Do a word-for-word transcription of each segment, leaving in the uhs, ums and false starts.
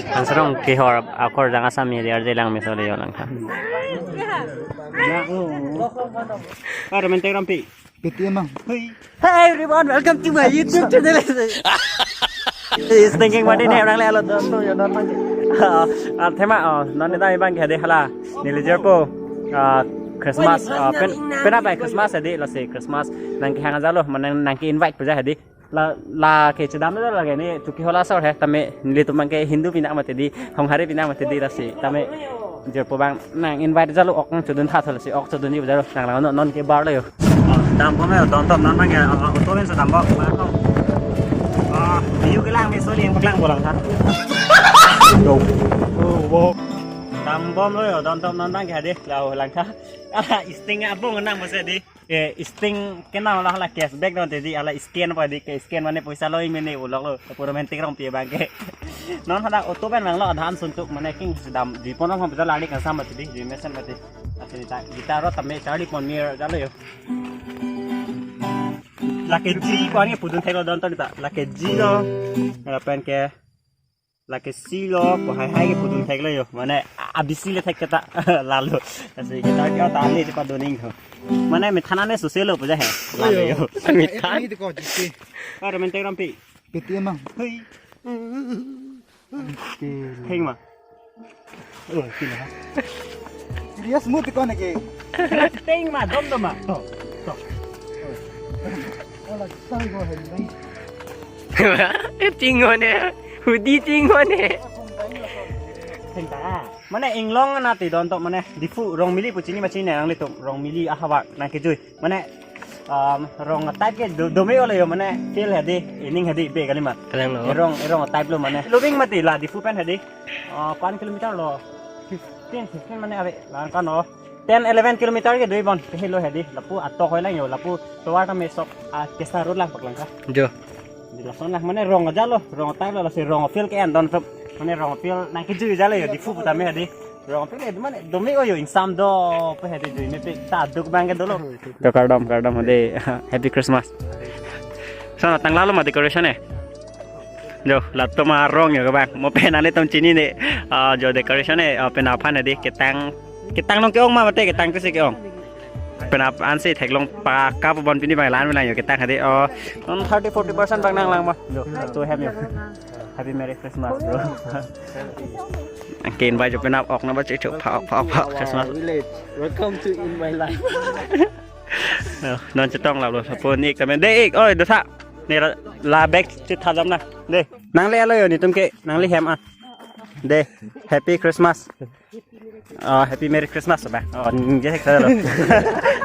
Ansarong kehor akorjang asami diar jelang meso le yo langkha. Ah, romantic rampi. Piti emang. Hey. Hey everyone, welcome to my YouTube channel. Is thinking what in orang le alo don to yo don mangke. Ah, ah, tema oh, non ita ibang ke de hala. Neli jirpo. Ah, Christmas, ah, pen, penap bai Christmas hedi, lasi Christmas nangkehang ajalo, mane nangke-invite puja hedi. La, la ke chedam la lake ne Chokihola asor he, tame nelitum abangke Hindu pinak mati di, Honghari pinak mati di, lasi tame jirpo abang nang-invite jalo, ok nangchodun tha tho, lasi ok chodunji jalo, nang lang non, non ke bar lo yo. Oh, dambom yo, don tom non abangke, oh, auto pen so dambom, lang kong. Ah, view kelang meso le, yang paklang bolang tha. Yo. Oh, wow. Dambom lo yo, don tom non abangke hedi, lau langkha. Ah, sting abong nang masa di. Eh, sting kenal lah, lah cashback don tedi, ala scan apa di, ke scan mane poisa lo imene ulok lo, pura romantic rong pi abangke. Non hadak auto pen vanglo, adhan suntuk mane king sedam di pon rong pita lari kan sama tedi, di mesen mati. Asli ta, kita ro tame charli pon mir jalo yo. Lake ji ko ani pudun thek lo don to ta, lake ji lo. Lapen ke lake si lo, ko hai hai ke pudun thek lo yo. Mane a-, abisi le thek keta. Lalo. Asli kita kya tani di padoning ko. Mane mithan ane suse lo puja he. Lalo yo. Mithan? Ini di ko jisi. Ah, romantic rampi. Piti emang. Hui. Heng ma. Oh, kila. Serious mo ti ko neke. Teng ma, dom dom ma. To. To. Ola, tang ko hen, tang. Ting hone, hudi ting hone. Teng ta. Mane inglong na ti don to mane Diphu Rongmili pu chini ma chini nanglitum Rongmili ahavar nangkejui. Mane, um, rong type ke do, dome olo yo mane field hedi, ening hedi be kali ma. Kalang lo. Erong, erong type lo mane. Loving mati la Diphu pen hedi. Ah, pan kilometer lo. Fifteen, fifteen mane ave lang kan lo. Ten, eleven kilometer ke dui bon. Ke lo hedi. Lapu atok hoi lang yo. Lapu tovar ta mesok, ah, kesa road lang paklang ka. Jo. Di lason lang mane rong aja lo. Rong type lo, lasi rong field ke en don sop. Mane rong field nangkejui aja lo yo. Diphu pu tame hedi. Rong field ke mane dome o yo ingsam do pe hedi jui me pe ta duk abangke dolo. Jo kardom, kardom hedi. Happy Christmas. Sana tanglo ma decoration e. Jo, latum arong yo kebang. Mo pen nanglitum chini ne. Ah, jo decoration e, ah, penap aphan hedi ketang. Ketang nong ke-ong ma mate ketang tu si ke-ong. Penap ansi theklong pakka pu bon pini bang lan lang yo ketang hedi. Oh, non thirty forty percent bang nanglang ma. Jo, tu hem yo. Happy Merry Christmas, bro. Angkin bai jo penap ok na ba chicho phak phak phak Christmas. Village. Welcome to in my life. No, non chetong la lo sapon ik tame. De ik, oi, dosa. Ne la, la bag chit tha jam na. De. Nangle alo yo netum ke, nangle hem a. De. Happy Christmas. Oh, Happy Merry Christmas ba. Oh, nje hek lo.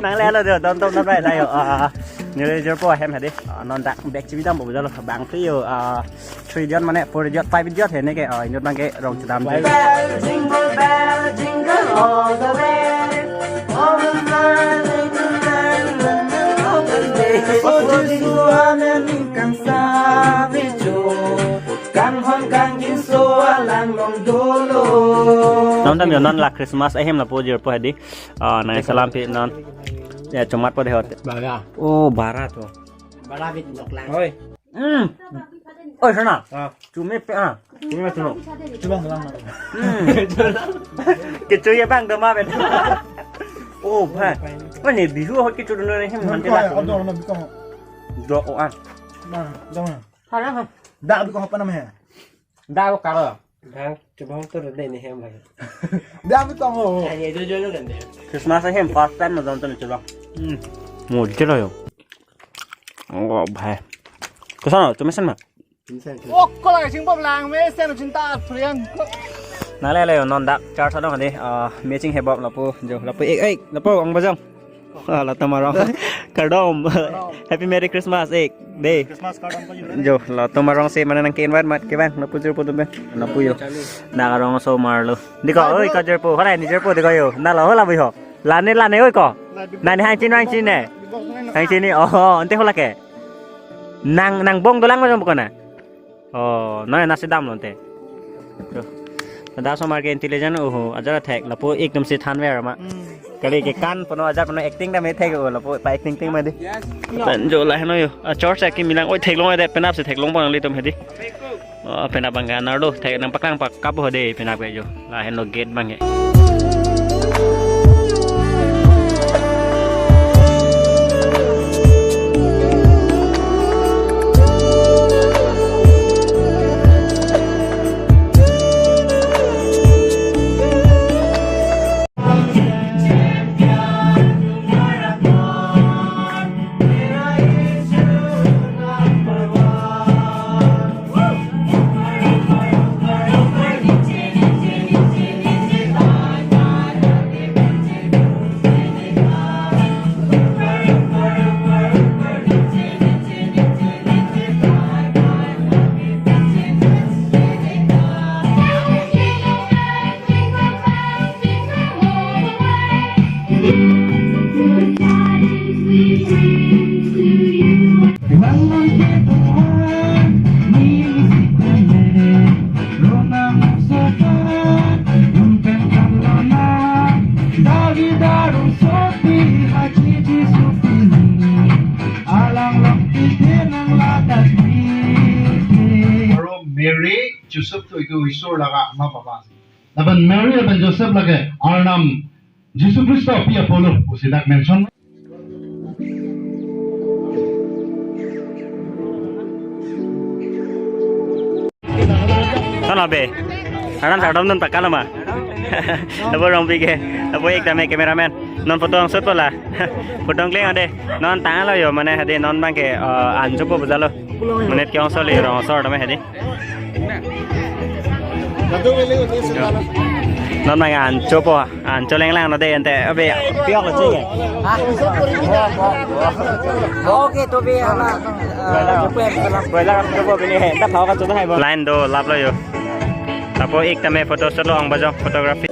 Nangle alo de, don tom na ba da yo. Ah, nele jirpo hem hedi. Ah, non dak bag chibi dam bo jalo bang free yo. Ah, three jon mane four jon, five jon he neke, ah, inut abangke rong chedam je. Bell, jingle bell, jingle all the way. All the smiling and the open day. O Jisu amen ningkan sabi jo. Kanghon kangjinso alang long dolo. Non dam yo non la Christmas ahem lapu jirpo hedi. Ah, nangsalam pi non. Ya, chomat po de hot. Bara. Oh, bara to. Bara bit nok lang. Oi. Hmm. Oi, sana. Ah. Chumi pe ah. Chumi ma chuno. Chuba lang. Hmm. Kecho ye bang doma ben. Oh, bhai. Mane Bihu hot kecho dun ne hem han te la. Dok o ah. Bang, dong. Hala ha. Dak biko apa nama he? Dak ko karo. Dak coba tu rede ni hem bhai. Dak biko ho. Hanya itu dulu kan dia. Christmas ahem first time nonton coba. Hmm. Mujhe lo yo. Oh, bhai. Koson ho, tum mesen ma? Tumesen. Oh, ko lagi sing bob lang mesen cinta friend. Nangle alo yo non dak church adong de. Ah, matching he bob lapu jo lapu ek ek lapu ang bajong. Ah, latum arong. Kardom. Happy Merry Christmas, ek. Dei. Christmas kardom ko jure. Jo, latum arong si mane nangke-invite mat ke bang, lapu jur putum bang. Lapu yo. Dak arong so mar lo. Dei ko, oi ko jirpo, hara ni jirpo dei ko yo. Na lo hola bui ho. Lane lane oi ko. Nani hang chin hang chin ne. Hang chin ni. Oh, ante hola ke. Nang nang bong dolang ma jong bukan na. Oh, noi nasi dam lonte. Tuh. Dak somar ke intelligent, oh, ajar thek lapu ekdom si than ver ma. Hmm. Kali ke kan pono ajar pono acting dam thek, oh, lapu pa acting ting ma di. Yes. Pen jo la heno yo. A church aki milang oi theklong ade penap si theklong pon nelitum hedi. Oh, penap abang ke anerlo, thek nangpaklang pak kap ho de, penap ke jo. Lahenlo gate abang ke. Aro Mary, Joseph to itu Isor laga ama papa. Lapen Mary lapen Joseph lake Arnam Jisu Khristo pi apotlo pusi dak mention. Ton abe. Arnam sardom non pakalo ma. Lapu Rongpi ke. Lapu ek tame cameraman. Non photo ang shoot pola. Photo ang kleng ade. Non tanglo yo mane hadi non abang ke, eh, anchopo bujalo. Monit ke-ong soli rong sor tame hadi. Non abang anchopo, ancho lenglang no de ente abe piok lo ching. Ha? Okay, to be apa? Boiler anchopo bini he. Dak phao ka chota hai bo. Line do laplo yo. Lapu ek tame photo shoot lo ong bajong photography.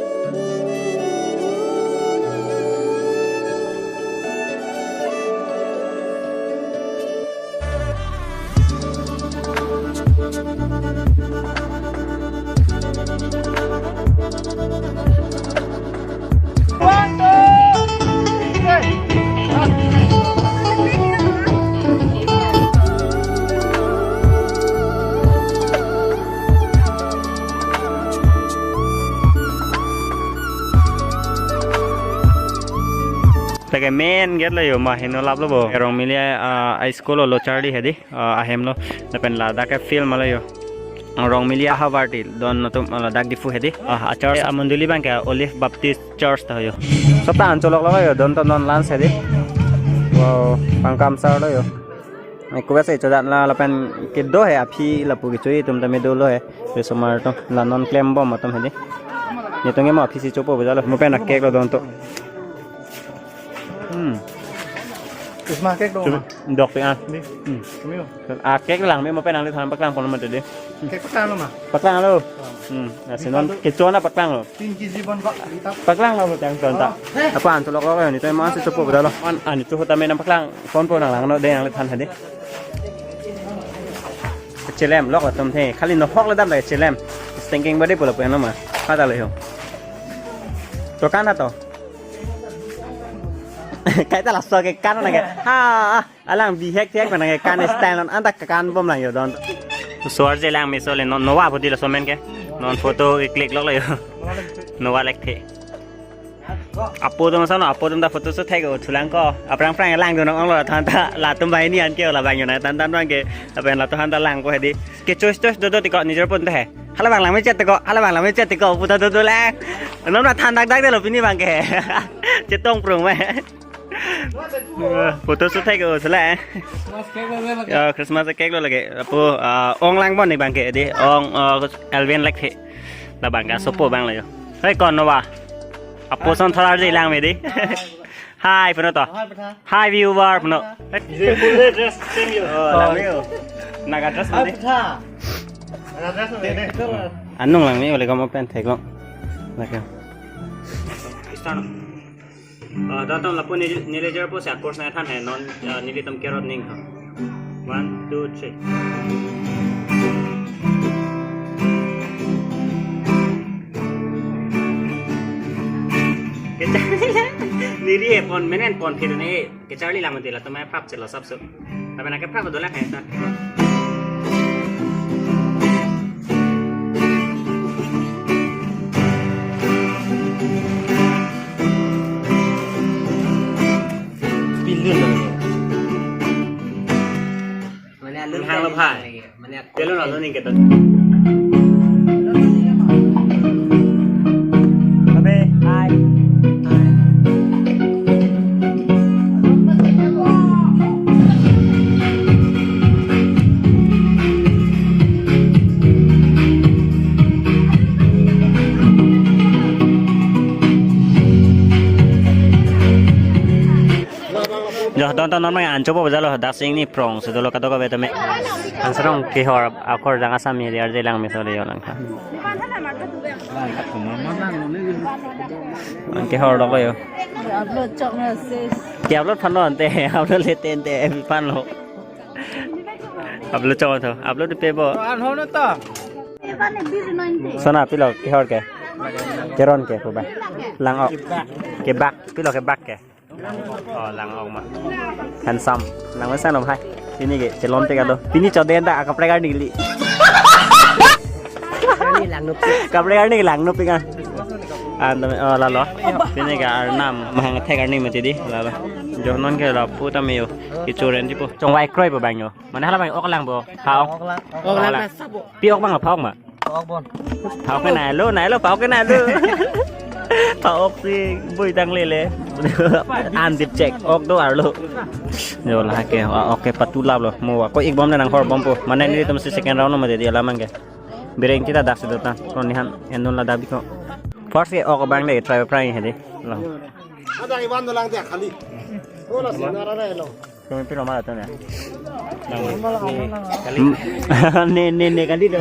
Lake main gate lo yo ma heno laplo bo. Rongmili, ah, high school lo charli hadi, ah, ahem lo. Lapen ladak ke field ma lo yo. Rongmili ahavarti don atum, ah, ladak Diphu hadi. Ah, achurch amondoli abang ke Olive Baptist Church ta yo. Sopta ancho lok lo yo don atum non lunch hadi. Wow, pangkam sar lo yo. Ekubase chodat la lapen kedo he aphi lapu kechui atum tame dolo he. Besomar atum la non klem bom atum hadi. Netum ke mo aphi si chopo bujalo. Mo pen a cake lo don to. Hmm. Christmas cake do ma? Dok pe a. Di. Hmm. Kami lo. A cake lang me mo pen nangli than paklang pon mate di. Cake paklang lo ma? Paklang lo. Hmm. Nasi non kecho na paklang lo. Tin K G bon bak liter. Paklang lo tang ton ta. Oh. Apa ancho lok lo ni to mo si chopo bujalo. An, an itu tame nangpaklang. Phone po nanglang no de nangli than hadi. Chelem lok atum the. Khali nohok le dam le chelem. Stinking body pulo pen ma. Hata le ho. To kan ha to. Kaita laso ke kan na ke. Ha, alang bihek thek na ke kan style non anta kan bom lang yo don. Suar je lang me so le non nowa pho di laso men ke. Non photo click lok le yo. Nowa lek the. Apo atum asonlo, apo atum ta photo shoot thek-o thulang ko. Aphrang phrang lang dun ong lo than ta latum banghini an ke la bang yo na than than bang ke. Lapen latum han ta lang ko hadi. Ke choice choice do do tiko nijor pon ta he. Hala bang lang me chet tiko, hala bang lang me chet tiko, puta do do lang. Nom na than dak dak de lo pini abang ke. Chetong prung me. Photo shoot thek-o sela. Christmas cake lo lake. Ya, Christmas cake lo lake. Apo, ah, ong lang bon ni abang ke di. Ong, ah, Alvin lek the. La abang ke sopo abang lo yo. Hei, kon nowa. Apo ason thora je lang me di. Hi, puno to. Hi, Patha. Hi, viewer, puno. Full dress, same yo. Oh, lang me yo. Naga dress Hi, mati. Patha. Naga dress mati de. Anung lang me, oleh kamu pen thek lo. Lake. Start. Ah, datum lapu neli, neli jar po sa course na than he non, ah, nelitum kerot ning ha. One, two, three. Kecharli lang, neli he pon menen pon phir ne, kecharli lang mati latum aphrap chelo sapso. Tapi na ke aphrap do lang he ta. Abe, hai. Jo, don ta non mai ancho po jalo, das ingni prong si dolo kadokave tame. Ansarong kehor akorjang Assam area arje lang me sole jo lang tha. Kehor dolo jo. Upload chok na sis. Ke-upload phan lo ante, upload le te ante, pi phan lo. Upload chok tho, upload pe bo. An hono to. Sona pilo kehor ke. Keron ke pu ba. Lang ok. Kebak, pilo kebak ke. Oh, lang ok ma. Handsome. Lang mesen om hai. Pini ke chelon te kado. Pini choden ta akaprek arni kali. Kaprek arni lang no pingan. An tame, oh, lalo. Pini ke arnam mahang thek arni mati di. Lalo. Jo non ke lapu tame jo. Kechoren di po. Chongvai kroi po bang jo. Mane hala bang ok lang po. Ha ok. Ok lang. Ok lang. Pi ok bang, pha ok ma. Pha ok bon. Pha ok ke nai lo, nai lo, pha ok ke nai lo. Pha ok si bui tang lele. An dip chek, ok do arlo. Jo la ke, ok ke patulap lo. Mo ko ik bom na nang hor bom po. Mane nelitum si second round lo mati di alam ke. Bireng kita dak si do ta. Ko nihan endun la dak biko. First ke ok bang le try prai he di. Lo. Ada iwan dolang dia kali. Oh, la sih nara re lo. Kami piro mala tanya. Ne ne ne kali do.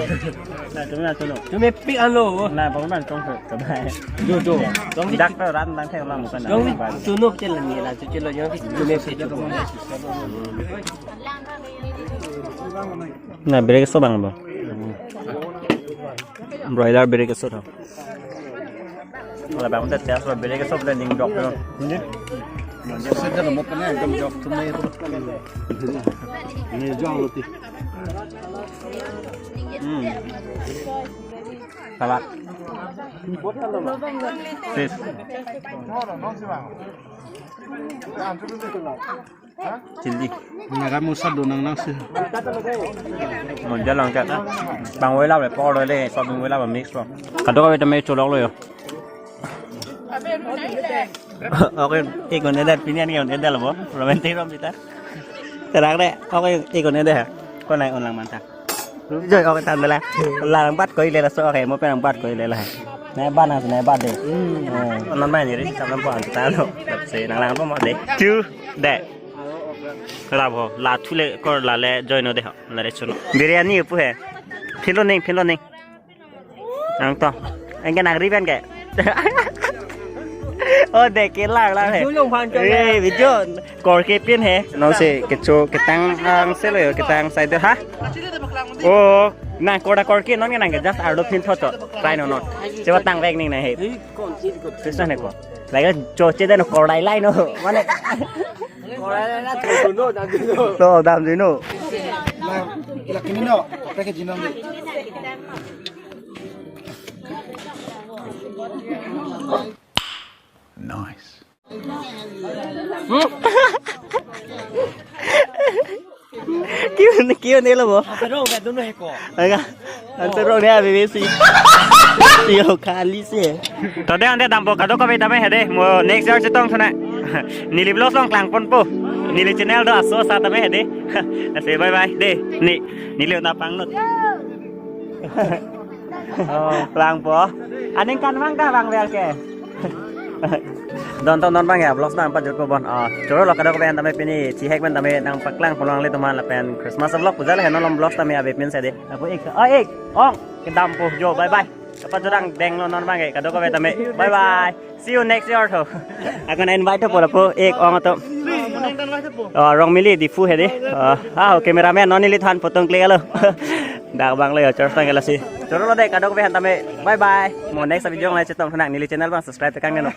Na tumi na tumi. Tumi pi alo. Na bang man tong ke. Jo jo. Dak pe ran lang thek lang kan. Jong ni tunuk chen lang ni la chu chelo jong ni tumi pi chu. Na birek so bang bo. Broiler birek so tho. Wala bang ta test lo, birek so pen ding jok lo. Hindi. Sejak lemot kan ekdom jok tu na itu. Ini jok lo ti. Hmm. Salah. Sis. Chili. Nara musa do nang nang si. Monja lang kat. Bang wela le por le, sob wela ba mix lo. Kadokave tame cholok lo jo. Okay, ik on eder, pini an ik on eder lo bo. Romantic rom sita. Terak de, okay, ik on eder. Ko nai on lang manta. Joi ok tan la. Lang bat koi le la so ok mo pen bat koi le la. Nai ban as nai bat de. Hmm. Non mai ni ri sam lam po an ta lo. Se nang lang po mo de. Tu de. La bo la thu le kor la le joi no de ho. La re chuno. Biryani pu he. Philo ning philo ning. Ang to. Ang ke nang ri pen ke. Oh, de ke lang lang he. Video long phan chong. Eh, video. Korke pin he. Non si kecho ketang ang selo yo ketang side ha. Oh, na korda korke non nang ke just ardo pin thot thot. Try no non. Chewa tang vek ning na he. Krishna ne ko. Lagi cho che den kordai lai no. Mane. Kordai lai na thot no dam no. To dam no. La kini no. Pakai jinam. Nice. Kiu ni kiu ni lo bo. Apa dong dah dulu heko. Aga. Antar dong dia B B C. Yo kali si. Tode ante dampo kadokave tame he de. Mo next year chetong thuna. Neli vlogs long klang ponpo. Neli channel do aso sa tame he de. Ase bye bye de. Ni neli na pang not. Oh, lang po. Aning kan mang ka lang bel ke. Don ton non bang ya vlogs bang pajut po bon. Oh, choro lo kadokave tame pini chihek pen tame nang paklang pulang le tuman lapen Christmas vlog puja le non vlogs tame ave pin sa de. Apo ik, oh ik, ong kedam po jo bye bye. Apa jodang deng lo non bang ya kadokave tame. Bye bye. See you next year tho. Ako na invite po lapo ik ong to. Oh, Rongmili Diphu he de. Oh, ah, cameraman non neli than potong klik alo. Dak bang lo ya church tang lasi. Choro lo de kadokave tame. Bye bye. Mo next video ngai chetong thunang neli channel bang subscribe tekang no.